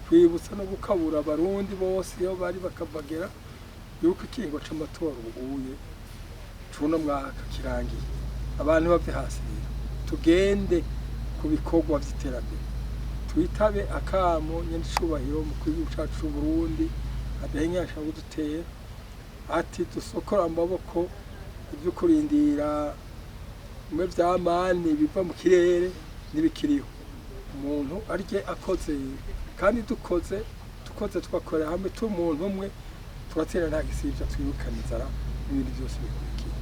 Kwibutsa no gukabura Abarundi bose iyo bari bakavagera yuko ikiringo c'amatora ubuye cuno mwaka kirangiye. Abantu bave hasi rero, tugende ku bikorwa vy'iterambere, twitabe akamo nyenicubahiro mukuru w'igihugu cacu c'Uburundi adahenyesha kudutera ati dusokora amaboko, ibyo kurindira bimwe vy'amani biva mu kirere n'ibikiriho. Umuntu arye akoze, kandi dukoze, dukoze tugakorera hamwe, turi umuntu umwe, turatera nta gisivya, twirukana inzara n'ibindi byose bikurikiye.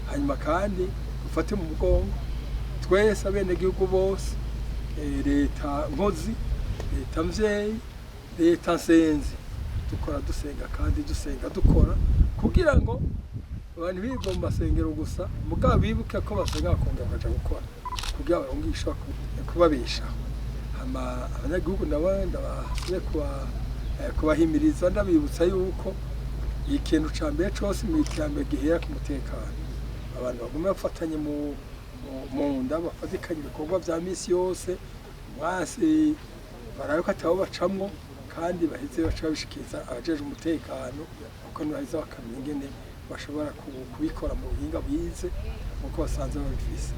Hanyuma kandi dufate mu mugongo twese abenegihugu bose, leta nkozi, leta mvyeyi, leta nsenzi, dukora dusenga kandi dusenga dukora, kugira ngo abantu birirwa mu masengero gusa, mugabo bibuke ko basenga bakongera bakaja gukora kugira baronke igishobora kubabeshaho. Hama abanyagihugu nabo ndabasubiye kubahimiriza, ndabibutsa yuko ikintu ca mbere cose mu iterambere gihera ku mutekano. Abantu bagume bafatanye mu nda, bafatikanye ibikorwa vya misi yose, mwasi barabe ko atabo bacamwo, kandi baheze baca babishikiriza abajejwe umutekano, kuko nibaheza bakamenya ingene bashobora kubikora mu buhinga bwize nkuko basanzwe babifise.